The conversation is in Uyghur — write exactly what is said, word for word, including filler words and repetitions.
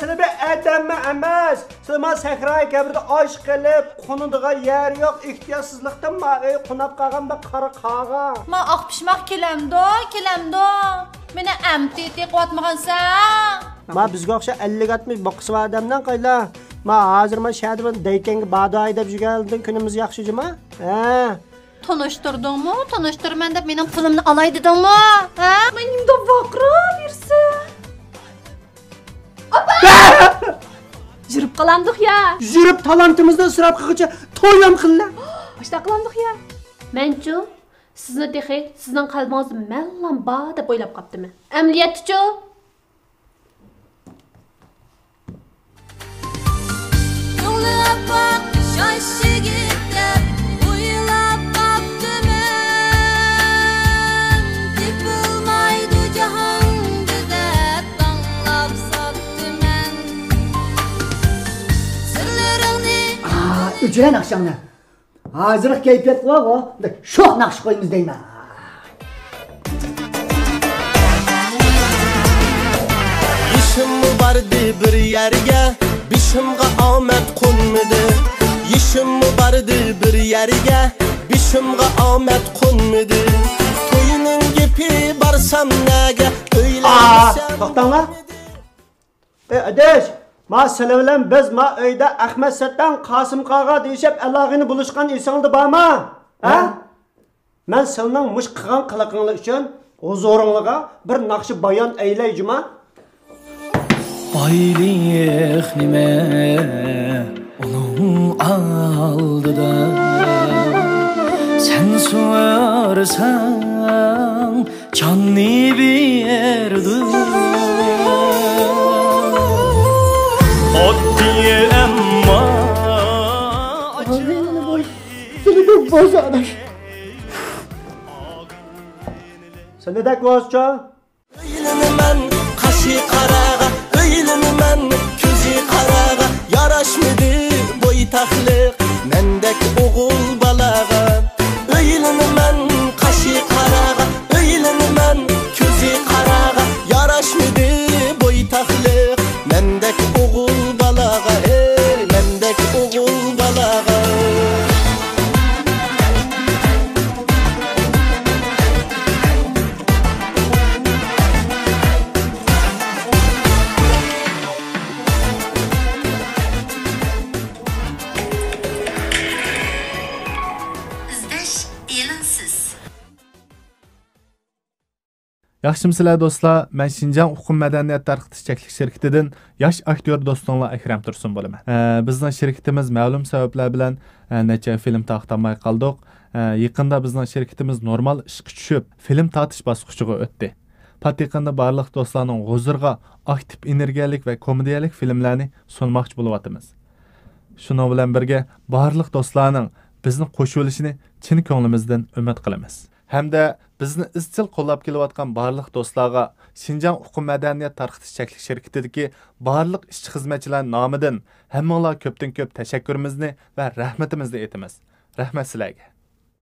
سىلى بىر ئادەممۇ ئەمەس. سىلى ما سەھرايى كەبىردە ئاچ قېلىپ، قونىدىغان يەر يوق، ئېھتىياتسىزلىقتىن ما ئۆي قوناپ قالغان بىر قارا قاغا. ما ئاق پىشماق كېلەمدۇ، كېلەمدۇ؟ مېنى ئەمتى تېقىۋاتمىغانسەن؟ ما بىزگە ئوخشاش ئەللىك ئاتمىش بوققىسى بار ئادەمنىڭ قايلا. ما ھازىر ما شەھەردە بۇنى دەيكەنگە باداي دەپ يۈرگەنلىكتىن كۈنىمىز ياخشى جۇما. ھە. تونۇشتۇردۇڭمۇ؟ تونۇشتۇرىمەن دەپ مېنىڭ پۇلۇمنى ئالاي دېدىڭمۇ؟ ھە؟ مەن نېمىدەپ ۋارقىراۋېرىسەن؟ ئاپا! يۈرۈپ قالامدۇق يا؟ يۈرۈپ تالانتىمىزنى ئىسراپ قىلغۇچە تويام قىللا. ئاشتا قىلامدۇق يا؟ مەنچۇ، سىزنى تېخى سىزنىڭ قەلبىڭىزدە مەنلام بار دەپ ئويلاپ قاپتىمەن. ئەمەلىيەتتىچۇ؟ كۆڭلى ئاپئاق شاش يىگىت دەپ ئويلاپ قاپتىمەن. تېپىلمايدۇ جاھاندا دەپ داڭلاپ ساپتىمەن. سىرلىرىڭنى ئا، ئۆچۈرە ناخشاڭنى. ھازىرقى كەيپىيات قىلغۇ، شوخ ناخشا قويىمىز دەيمەن. يېشىممۇ باردى بىر يەرگە، بېشىمغا ئامەت قونمىدى. يېشىممۇ باردى بىر يەرگە، بېشىمغا ئامەت قونمىدى. توينىڭ گېپى بارسام نەگە، ئا، ئۆيلەنمىسەم توختاڭلار. ئەي ئاداش، ما سىلى بىلەن بىز ما ئۆيدە ئەخمەت سەتتەڭ، قاسىم قاغا دېيىشىپ ئالاقىنى بولۇشقان ئېسىڭدە بارما؟ ھە؟ ھە؟ مەن سىلىنىڭ مۇش قىلغان قىلىقىڭلار ئۈچۈن ھۇزۇرۇڭلارغا بىر ناخشا بايان ئەيلەي جۇما. بايلىق نېمە ئۇنىڭ ئالدىدا؟ سەن سۆرىسەڭ جاننى بېرىدۇ. ئاددىي ئەمما ئاچچىق. سېنى كۆپ بولسا ئاداش. سېنىدەك بولسىچۇ؟ ئۆيلىنىمەن قاشى قاراغا، ئۆيلىنىمەن كۆزى قاراغا، ياراشمىدى بويتاقلىق مەندەك ئوغۇل بالاغا. ئۆيلىنىمەن قاشى قاراغا، ئۆيلىنىمەن كۆزى قاراغا، ياراشمىدى بويتاقلىق مەندەك ئوغۇل بالاغا، ئەي مەندەك ئوغۇل بالاغا. ئىزدەش ئېلىڭسىز. ياخشىمۇسىلەر دوستلار؟ مەن شىنجاڭ ئۇقۇم مەدەنىيەت تارقىتىش چەكلىك شىركىتىدىن ياش ئاكتيور دوستۇڭلار ئەكرەم تۇرسۇن بولىمەن. ئە، بىزنىڭ شىركىتىمىز مەلۇم سەۋەبلەر بىلەن، ئە، نەچچە فىلىم تارقىتالماي قالدۇق. ئە، يېقىندا بىزنىڭ شىركىتىمىز نورمال ئىشقا چۈشۈپ، فىلىم تارتىش باسقۇچىغا ئۆتتى. پات يېقىندا بارلىق دوستلارنىڭ ھۇزۇرىغا ئاكتىپ ئېنېرگىيەلىك ۋە كومېدىيەلىك فىلىملەرنى سۇنماقچى بولۇۋاتىمىز. شۇنىڭ بىلەن بىرگە، بارلىق دوستلارنىڭ بىزنى قوشۇۋېلىشىنى چىن كۆڭلىمىزدىن ئۈمىد قىلىمىز. ھەمدە بىزنى ئىزچىل قوللاپ كېلىۋاتقان بارلىق دوستلارغا شىنجاڭ ئۇقۇم مەدەنىيەت تارقىتىش چەكلىك شىركىتىدىكى بارلىق ئىشچى-خىزمەتچىلەر نامىدىن ھەممىڭلارغا كۆپتىن كۆپ تەشەككۈرىمىزنى ۋە رەھمىتىمىزنى ئېيتىمىز. رەھمەت سىلەرگە.